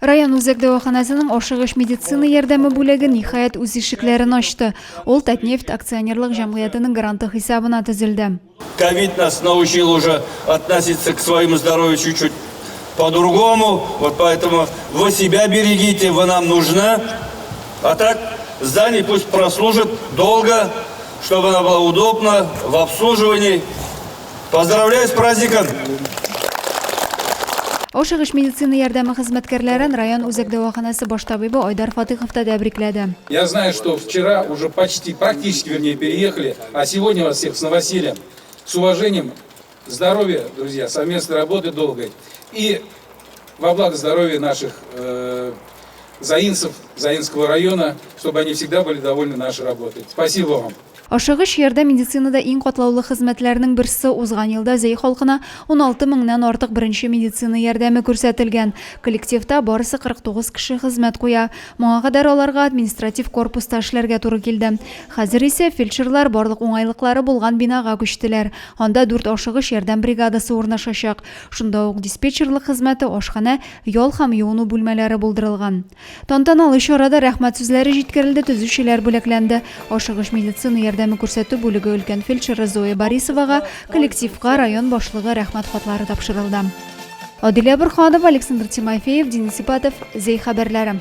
Район үзәк дәваханәсенең ашыгыч медицина ярдәме бүлеге ниһаять үз ишекләрен ачты. Ул Татнефть акционерлык җәмгыятенең гранты хисабына төзелде. Ковид нас научил уже относиться к своему здоровью чуть-чуть по-другому, вот поэтому вы себя берегите, вы нам нужны. А так здание пусть прослужит долго, чтобы она была удобна в обслуживании. Поздравляю с праздником! Ашыгыч медицина ярдәме хезмәткәрләрен район үзәк дәваханәсе баш табибы Айдар Фатыйхов та тәбрикләде. Я знаю, что вчера уже почти, практически, вернее, переехали, а сегодня вас всех с новосельем, с уважением, здоровья, друзья, совместной работы долгой и во благо здоровья наших э, заинцев, Заинского района, чтобы они всегда были довольны нашей работой. Спасибо вам. Ашыгыч ярдәм медицинада иң катлаулы хезмәтләрнең берсе. Узган елда Зәй халкына 16 меңнән артык беренче медицина ярдәме күрсәтелгән. Коллективта барысы 49 кеше хезмәт куя. Моңа кадәр аларга административ корпуста эшләргә туры килде. Хәзер исә фельдшерлар барлык уңайлыклары булган бинага күчтеләр. Анда дүрт ашыгыч ярдәм бригадасы урнашачак. Шунда ук диспетчерлык хезмәте, ашханә, ял һәм юыну бүлмәләре булдырылган. Тантаналы чарада рәхмәт сүзләре җиткерелде, төзүчеләр бүләкләнде. Ашыгыч медицина ярдәме күрсәтү бүлеге өлкән фельдшеры Зоя Борисовага, коллективка район башлыгы рәхмәт хатлары тапшырылды. Адилә Борһанова, Александр Тимофеев, Денис Ипатов, Зәй хәбәрләре.